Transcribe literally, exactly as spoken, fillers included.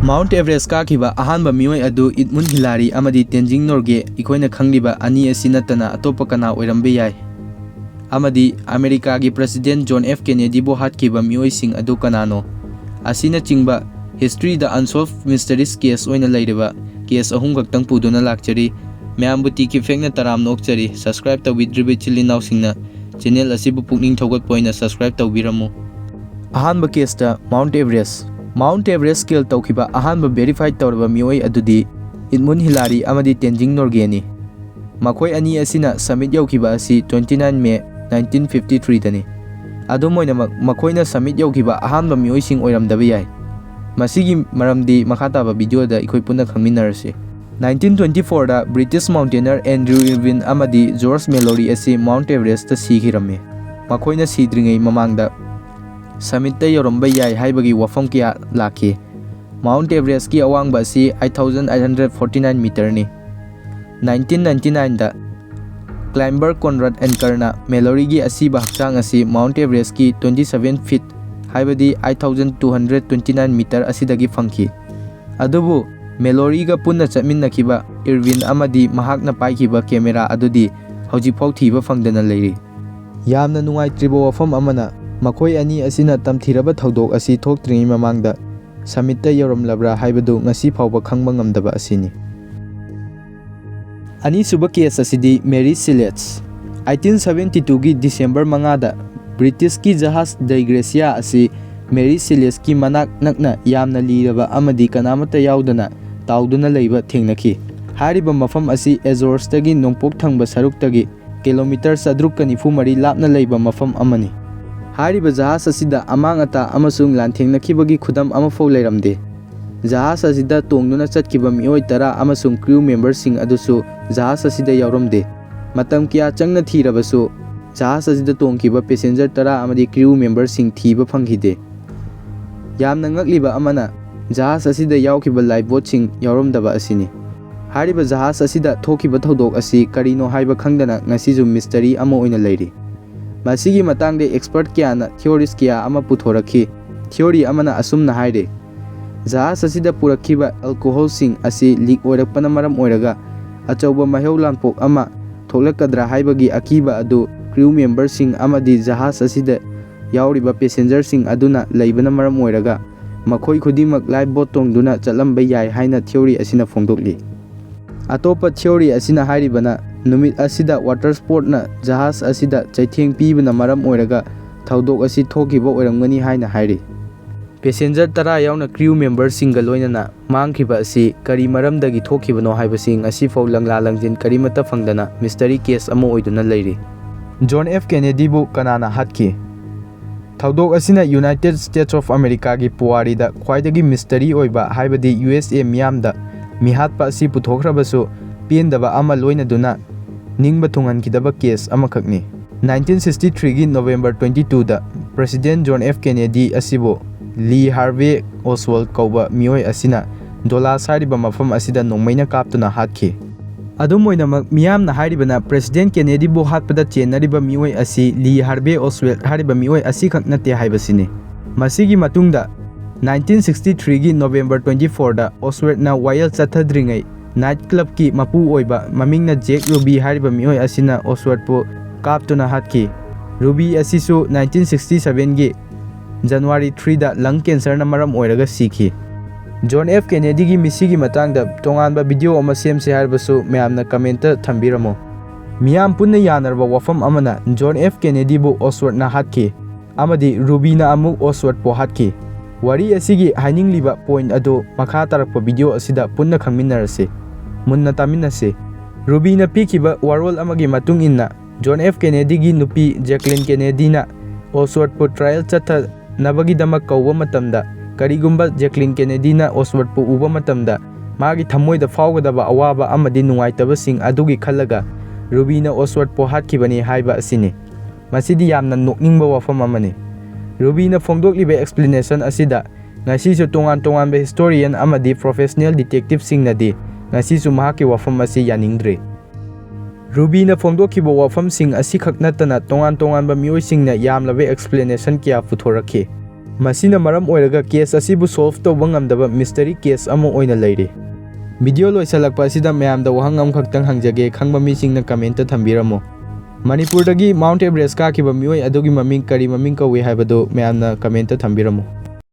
Mount Everest ꯀꯥꯈꯤꯕ ꯑꯍꯥꯟꯕ ꯃꯤꯑꯣꯏ ꯑꯗꯨ ꯏꯗꯃꯨꯟ ꯍꯤꯂꯥꯔꯤ ꯑꯃꯗꯤ ꯇꯦꯟꯖꯤꯡ ꯅꯣꯔꯒꯦ, ꯑꯩꯈꯣꯏꯅ ꯈꯪꯂꯤꯕ ꯑꯅꯤ ꯑꯁꯤ ꯅꯠꯇꯅ ꯑꯇꯣꯞꯄ ꯀꯅꯥ ꯑꯣꯏꯔꯝꯕ ꯌꯥꯏ? ꯑꯃꯗꯤ ꯑꯃꯦꯔꯤꯀꯥꯒꯤ ꯄ꯭ꯔꯁꯤꯗꯦꯟ ꯖꯣꯟ ꯑꯦꯐ ꯀꯦꯅꯦꯗꯤꯕꯨ ꯍꯥꯠꯈꯤꯕ ꯃꯤꯑꯣꯏꯁꯤꯡ ꯑꯗꯨ ꯀꯅꯥꯅꯣ? ꯑꯁꯤꯅꯆꯤꯡꯕ historyꯗ unsolved mysteries case ꯑꯣꯏꯅ ꯂꯩꯔꯤꯕ case ꯑꯍꯨꯝ ꯈꯛꯇꯪ ꯄꯨꯗꯨꯅ ꯂꯥꯛꯆꯔꯤ꯫ ꯃꯌꯥꯝꯕꯨ ꯇꯤꯀꯤ ꯐꯦꯛꯅ ꯇꯔꯥꯝꯅ ꯑꯣꯛꯆꯔꯤ꯫ Subscribe ꯇꯧꯕꯤꯗ꯭ꯔꯤꯕ ꯏꯆꯤꯜ ꯏꯅꯥꯎꯁꯤꯡꯅ channel ꯑꯁꯤꯕꯨ ꯄꯨꯛꯅꯤꯡ ꯊꯧꯒꯠꯄ ꯑꯣꯏꯅ subscribe ꯇꯧꯕꯤꯔꯝꯃꯨ꯫ ꯑꯍꯥꯟꯕ caseꯇ Mount Everest꯫ Mount Everest scale ꯇꯧꯈꯤꯕ ꯑꯍꯥꯟꯕ verified ꯇꯧꯔꯕ ꯃꯤꯑꯣꯏ ꯑꯗꯨꯗꯤ ꯏꯗꯃꯨꯟ ꯍꯤꯂꯥꯔꯤ ꯑꯃꯗꯤ ꯇꯦꯟꯖꯤꯡ ꯅꯣꯔꯒꯦꯅꯤ꯫ ꯃꯈꯣꯏ ꯑꯅꯤ ꯑꯁꯤꯅ summit ꯌꯧꯈꯤꯕ ꯑꯁꯤ twenty nine May nineteen fifty threeꯗꯅꯤ꯫ ꯑꯗꯨꯝ ꯑꯣꯏꯅꯃꯛ, ꯃꯈꯣꯏꯅ summit ꯌꯧꯈꯤꯕ ꯑꯍꯥꯟꯕ ꯃꯤꯑꯣꯏꯁꯤꯡ ꯑꯣꯏꯔꯝꯗꯕ ꯌꯥꯏ꯫ ꯃꯁꯤꯒꯤ ꯃꯔꯝꯗꯤ ꯃꯈꯥ ꯇꯥꯕ videoꯗ ꯑꯩꯈꯣꯏ ꯄꯨꯟꯅ ꯈꯪꯃꯤꯟꯅꯔꯁꯤ꯫ Nineteen twenty fourꯗ British mountaineer Andrew Irwin ꯑꯃꯗꯤ George Mallory ꯑꯁꯤ Mount Everestꯇ ꯁꯤꯈꯤꯔꯝꯃꯤ꯫ ꯃꯈꯣꯏꯅ ꯁꯤꯗ꯭ꯔꯤꯉꯩ ꯃꯃꯥꯡꯗ summitꯇ ꯌꯧꯔꯝꯕ ꯌꯥꯏ ꯍꯥꯏꯕꯒꯤ ꯋꯥꯐꯝ ꯀꯌꯥ ꯂꯥꯛꯈꯤ꯫ Mount Everestꯀꯤ ꯑꯋꯥꯡꯕ ꯑꯁꯤ eight thousand eight hundred forty nine meterꯅꯤ꯫ Nineteen ninety nineꯗ climber Conrad Ankerꯅ Malloryꯒꯤ ꯑꯁꯤꯕ ꯍꯛꯆꯥꯡ ꯑꯁꯤ Mount Everestꯀꯤ twenty seven feet, ꯍꯥꯏꯕꯗꯤ eight thousand two hundred twenty nine meter ꯑꯁꯤꯗꯒꯤ ꯐꯪꯈꯤ꯫ ꯑꯗꯨꯕꯨ Malloryꯒ ꯄꯨꯟꯅ ꯆꯠꯃꯤꯟꯅꯈꯤꯕ Irwin ꯑꯃꯗꯤ ꯃꯍꯥꯛꯅ ꯄꯥꯏꯈꯤꯕ camera ꯑꯗꯨꯗꯤ ꯍꯧꯖꯤꯛꯐꯥꯎ ꯊꯤꯕ ꯐꯪꯗꯅ ꯂꯩꯔꯤ꯫ ꯌꯥꯝꯅ ꯅꯨꯡꯉꯥꯏꯇ꯭ꯔꯤꯕ ꯋꯥꯐꯝ ꯑꯃꯅ, ꯃꯈꯣꯏ ꯑꯅꯤ ꯑꯁꯤꯅ ꯇꯝꯊꯤꯔꯕ ꯊꯧꯗꯣꯛ ꯑꯁꯤ ꯊꯣꯛꯇ꯭ꯔꯤꯉꯩ ꯃꯃꯥꯡꯗ summitꯇ ꯌꯧꯔꯝꯂꯕ꯭ꯔꯥ ꯍꯥꯏꯕꯗꯨ ꯉꯁꯤ ꯐꯥꯎꯕ ꯈꯪꯕ ꯉꯝꯗꯕ ꯑꯁꯤꯅꯤ꯫ ꯑꯅꯤꯁꯨꯕ case ꯑꯁꯤꯗꯤ Mary Celeste꯫ Eighteen seventy twoꯒꯤ December ꯃꯉꯥꯗ Britishꯀꯤ ꯖꯍꯥꯖ Dei Gracia ꯑꯁꯤ Mary Celesteꯀꯤ ꯃꯅꯥꯛ ꯅꯛꯅ ꯌꯥꯝꯅ ꯂꯤꯔꯕ ꯑꯃꯗꯤ ꯀꯅꯥꯃꯠꯇ ꯌꯥꯎꯗꯅ ꯇꯥꯎꯗꯨꯅ ꯂꯩꯕ ꯊꯦꯡꯅꯈꯤ꯫ ꯍꯥꯏꯔꯤꯕ ꯃꯐꯝ ꯑꯁꯤ Azoresꯇꯒꯤ ꯅꯣꯡꯄꯣꯛ ꯊꯪꯕ ꯁꯔꯨꯛꯇꯒꯤ kilometre ꯆꯥꯇ꯭ꯔꯨꯛꯀ ꯅꯤꯐꯨ ꯃꯔꯤ ꯂꯥꯞꯅ ꯂꯩꯕ ꯃꯐꯝ ꯑꯃꯅꯤ꯫ ꯍꯥꯏꯔꯤꯕ ꯖꯍꯥꯖ ꯑꯁꯤꯗ ꯑꯃꯥꯡ ꯑꯇꯥ ꯑꯃꯁꯨꯡ ꯂꯥꯟꯊꯦꯡꯅꯈꯤꯕꯒꯤ ꯈꯨꯗꯝ ꯑꯃꯐꯥꯎ ꯂꯩꯔꯝꯗꯦ꯫ ꯖꯍꯥꯖ ꯑꯁꯤꯗ ꯇꯣꯡꯗꯨꯅ ꯆꯠꯈꯤꯕ ꯃꯤꯑꯣꯏ ꯇꯔꯥ ꯑꯃꯁꯨꯡ crew memberꯁꯤꯡ ꯑꯗꯨꯁꯨ ꯖꯍꯥꯖ ꯑꯁꯤꯗ ꯌꯥꯎꯔꯝꯗꯦ꯫ ꯃꯇꯝ ꯀꯌꯥ ꯆꯪꯅ ꯊꯤꯔꯕꯁꯨ, ꯖꯍꯥꯖ ꯑꯁꯤꯗ ꯇꯣꯡꯈꯤꯕ passenger ꯇꯔꯥ ꯑꯃꯗꯤ crew memberꯁꯤꯡ ꯊꯤꯕ ꯐꯪꯈꯤꯗꯦ꯫ ꯌꯥꯝꯅ ꯉꯛꯂꯤꯕ ꯑꯃꯅ, ꯖꯍꯥꯖ ꯑꯁꯤꯗ ꯌꯥꯎꯈꯤꯕ lifeboatꯁꯤꯡ ꯌꯥꯎꯔꯝꯗꯕ ꯑꯁꯤꯅꯤ꯫ ꯍꯥꯏꯔꯤꯕ ꯖꯍꯥꯖ ꯑꯁꯤꯗ ꯊꯣꯛꯈꯤꯕ ꯊꯧꯗꯣꯛ ꯑꯁꯤ ꯀꯔꯤꯅꯣ ꯍꯥꯏꯕ ꯈꯪꯗꯅ ꯉꯁꯤꯁꯨ mystery ꯑꯃ ꯑꯣꯏꯅ ꯂꯩꯔꯤ꯫ ꯃꯁꯤꯒꯤ ꯃꯇꯥꯡꯗ expert ꯀꯌꯥꯅ theories ꯀꯌꯥ ꯑꯃ ꯄꯨꯊꯣꯔꯛꯈꯤ꯫ Theory ꯑꯃꯅ ꯑꯁꯨꯝꯅ ꯍꯥꯏꯔꯤ, ꯖꯍꯥꯖ ꯑꯁꯤꯗ ꯄꯨꯔꯛꯈꯤꯕ alcoholꯁꯤꯡ ꯑꯁꯤ ꯂꯤꯛ ꯑꯣꯏꯔꯛꯄꯅ ꯃꯔꯝ ꯑꯣꯏꯔꯒ ꯑꯆꯧꯕ ꯃꯩꯍꯧ ꯂꯥꯡꯄꯣꯛ ꯑꯃ ꯊꯣꯛꯂꯛꯀꯗ꯭ꯔꯥ ꯍꯥꯏꯕꯒꯤ ꯑꯀꯤꯕ ꯑꯗꯨ crew memberꯁꯤꯡ ꯑꯃꯗꯤ ꯖꯍꯥꯖ ꯑꯁꯤꯗ ꯌꯥꯎꯔꯤꯕ passengerꯁꯤꯡ ꯑꯗꯨꯅ ꯂꯩꯕꯅ ꯃꯔꯝ ꯑꯣꯏꯔꯒ ꯃꯈꯣꯏ ꯈꯨꯗꯤꯡꯃꯛ lifeboat ꯇꯣꯡꯗꯨꯅ ꯆꯠꯂꯝꯕ ꯌꯥꯏ ꯍꯥꯏꯅ theory ꯑꯁꯤꯅ ꯐꯣꯡꯗꯣꯛꯂꯤ꯫ ꯑꯇꯣꯞꯄ theory ꯑꯁꯤꯅ ꯍꯥꯏꯔꯤꯕꯅ ꯅꯨꯃꯤꯠ ꯑꯁꯤꯗ water sportꯅ ꯖꯍꯥꯖ ꯑꯁꯤꯗ ꯆꯩꯊꯦꯡ ꯄꯤꯕꯅ ꯃꯔꯝ ꯑꯣꯏꯔꯒ ꯊꯧꯗꯣꯛ ꯑꯁꯤ ꯊꯣꯛꯈꯤꯕ ꯑꯣꯏꯔꯝꯒꯅꯤ ꯍꯥꯏꯅ ꯍꯥꯏꯔꯤ꯫ Passenger ꯇꯔꯥ ꯌꯥꯎꯅ crew memberꯁꯤꯡꯒ ꯂꯣꯏꯅꯅ ꯃꯥꯡꯈꯤꯕ ꯑꯁꯤ ꯀꯔꯤ ꯃꯔꯝꯗꯒꯤ ꯊꯣꯛꯈꯤꯕꯅꯣ ꯍꯥꯏꯕꯁꯤ ꯉꯁꯤꯐꯥꯎ ꯂꯪꯂꯥ ꯂꯪꯖꯤꯟ ꯀꯔꯤꯃꯠꯇ ꯐꯪꯗꯅ mystery case ꯑꯃ ꯑꯣꯏꯗꯨꯅ ꯂꯩꯔꯤ꯫ John F Kennedyꯕꯨ ꯀꯅꯥꯅ ꯍꯥꯠꯈꯤ? ꯊꯧꯗꯣꯛ ꯑꯁꯤꯅ United States of Americaꯒꯤ ꯄꯨꯋꯥꯔꯤꯗ ꯈ꯭ꯋꯥꯏꯗꯒꯤ mystery ꯑꯣꯏꯕ, ꯍꯥꯏꯕꯗꯤ U S A ꯃꯤꯌꯥꯝꯗ ꯃꯤꯍꯥꯠꯄ ꯑꯁꯤ ꯄꯨꯊꯣꯛꯈ꯭ꯔꯕꯁꯨ ꯄꯦꯟꯗꯕ ꯑꯃ ꯂꯣꯏꯅꯗꯨꯅ ꯅꯤꯡꯕ ꯊꯨꯡꯍꯟꯈꯤꯗꯕ case ꯑꯃꯈꯛꯅꯤ꯫ Nineteen sixty threeꯒꯤ November twenty twoꯗ President John F Kennedy ꯑꯁꯤꯕꯨ Lee Harvey Oswald ꯀꯧꯕ ꯃꯤꯑꯣꯏ ꯑꯁꯤꯅ Dallas ꯍꯥꯏꯔꯤꯕ ꯃꯐꯝ ꯑꯁꯤꯗ ꯅꯣꯡꯃꯩꯅ ꯀꯥꯞꯇꯨꯅ ꯍꯥꯠꯈꯤ꯫ ꯑꯗꯨꯝ ꯑꯣꯏꯅꯃꯛ, ꯃꯤꯌꯥꯝꯅ ꯍꯥꯏꯔꯤꯕꯅ President Kennedyꯕꯨ ꯍꯥꯠꯄꯗ ꯆꯦꯟꯅꯔꯤꯕ ꯃꯤꯑꯣꯏ ꯑꯁꯤ Lee Harvey Oswald ꯍꯥꯏꯔꯤꯕ ꯃꯤꯑꯣꯏ ꯑꯁꯤꯈꯛ ꯅꯠꯇꯦ ꯍꯥꯏꯕꯁꯤꯅꯤ꯫ ꯃꯁꯤꯒꯤ ꯃꯇꯨꯡꯗ nineteen sixty threeꯒꯤ November twenty fourꯗ Oswaldꯅ ꯋꯥꯌꯦꯜ ꯆꯠꯊꯗ꯭ꯔꯤꯉꯩ night clubꯀꯤ ꯃꯄꯨ ꯑꯣꯏꯕ ꯃꯃꯤꯡꯅ Jack Ruby ꯍꯥꯏꯔꯤꯕ ꯃꯤꯑꯣꯏ ꯑꯁꯤꯅ Oswaldꯄꯨ ꯀꯥꯞꯇꯨꯅ ꯍꯥꯠꯈꯤ꯫ Ruby ꯑꯁꯤꯁꯨ nineteen sixty sevenꯒꯤ January threeꯗ lung cancerꯅ ꯃꯔꯝ ꯑꯣꯏꯔꯒ ꯁꯤꯈꯤ꯫ John F Kennedyꯒꯤ ꯃꯤꯁꯤꯒꯤ ꯃꯇꯥꯡꯗ ꯇꯣꯉꯥꯟꯕ video ꯑꯃ ꯁꯦꯝꯁꯦ ꯍꯥꯏꯔꯕꯁꯨ ꯃꯌꯥꯝꯅ commentꯇ ꯊꯝꯕꯤꯔꯝꯃꯣ꯫ ꯃꯤꯌꯥꯝ ꯄꯨꯟꯅ ꯌꯥꯅꯔꯕ ꯋꯥꯐꯝ ꯑꯃꯅ John F Kennedyꯕꯨ Oswaldꯅ ꯍꯥꯠꯈꯤ ꯑꯃꯗꯤ Rubyꯅ ꯑꯃꯨꯛ Oswaldꯄꯨ ꯍꯥꯠꯈꯤ꯫ ꯋꯥꯔꯤ ꯑꯁꯤꯒꯤ ꯍꯥꯏꯅꯤꯡꯂꯤꯕ point ꯑꯗꯨ ꯃꯈꯥ ꯇꯥꯔꯛꯄ video ꯑꯁꯤꯗ ꯄꯨꯟꯅ ꯈꯪꯃꯤꯟꯅꯔꯁꯤ꯫ ꯃꯨꯟꯅ ꯇꯥꯃꯤꯟꯅꯁꯤ꯫ Rubyꯅ ꯄꯤꯈꯤꯕ ꯋꯥꯔꯣꯜ ꯑꯃꯒꯤ ꯃꯇꯨꯡ ꯏꯟꯅ, John F Kennedyꯒꯤ ꯅꯨꯄꯤ Jacqueline Kennedyꯅ Oswaldꯄꯨ trial ꯆꯠꯊꯅꯕꯒꯤꯗꯃꯛ ꯀꯧꯕ ꯃꯇꯝꯗ, ꯀꯔꯤꯒꯨꯝꯕ Jacqueline Kennedyꯅ Oswaldꯄꯨ ꯎꯕ ꯃꯇꯝꯗ ꯃꯥꯒꯤ ꯊꯃꯣꯏꯗ ꯐꯥꯎꯒꯗꯕ ꯑꯋꯥꯕ ꯑꯃꯗꯤ ꯅꯨꯡꯉꯥꯏꯇꯕꯁꯤꯡ ꯑꯗꯨꯒꯤ ꯈꯜꯂꯒ Rubyꯅ Oswaldꯄꯨ ꯍꯥꯠꯈꯤꯕꯅꯤ ꯍꯥꯏꯕ ꯑꯁꯤꯅꯤ꯫ ꯃꯁꯤꯗꯤ ꯌꯥꯝꯅ ꯅꯣꯛꯅꯤꯡꯕ ꯋꯥꯐꯝ ꯑꯃꯅꯤ꯫ Rubyꯅ ꯐꯣꯡꯗꯣꯛꯂꯤꯕ explanation ꯑꯁꯤꯗ ꯉꯁꯤꯁꯨ ꯇꯣꯉꯥꯟ ꯇꯣꯉꯥꯟꯕ historian ꯑꯃꯗꯤ professional detectiveꯁꯤꯡꯅꯗꯤ ꯉꯁꯤꯁꯨ ꯃꯍꯥꯛꯀꯤ ꯋꯥꯐꯝ ꯑꯁꯤ ꯌꯥꯅꯤꯡꯗ꯭ꯔꯤ꯫ Rubyꯅ ꯐꯣꯡꯗꯣꯛꯈꯤꯕ ꯋꯥꯐꯝꯁꯤꯡ ꯑꯁꯤꯈꯛ ꯅꯠꯇꯅ ꯇꯣꯉꯥꯟ ꯇꯣꯉꯥꯟꯕ ꯃꯤꯑꯣꯏꯁꯤꯡꯅ ꯌꯥꯝꯂꯕ explanation ꯀꯌꯥ ꯄꯨꯊꯣꯔꯛꯈꯤ꯫ ꯃꯁꯤꯅ ꯃꯔꯝ ꯑꯣꯏꯔꯒ case ꯑꯁꯤꯕꯨ solve ꯇꯧꯕ ꯉꯝꯗꯕ mystery case ꯑꯃ ꯑꯣꯏꯅ ꯂꯩꯔꯤ꯫ Video ꯂꯣꯏꯁꯤꯜꯂꯛꯄ ꯑꯁꯤꯗ ꯃꯌꯥꯝꯗ ꯋꯥꯍꯪ ꯑꯃꯈꯛꯇꯪ ꯍꯪꯖꯒꯦ, ꯈꯪꯕ ꯃꯤꯁꯤꯡꯅ commentꯇ ꯊꯝꯕꯤꯔꯝꯃꯨ꯫ ꯃꯅꯤꯄꯨꯔꯗꯒꯤ Mount Everest ꯀꯥꯈꯤꯕ ꯃꯤꯑꯣꯏ ꯑꯗꯨꯒꯤ ꯃꯃꯤꯡ ꯀꯔꯤ ꯃꯃꯤꯡ ꯀꯧꯏ ꯍꯥꯏꯕꯗꯨ ꯃꯌꯥꯝꯅ commentꯇ ꯊꯝꯕꯤꯔꯝꯃꯨ꯫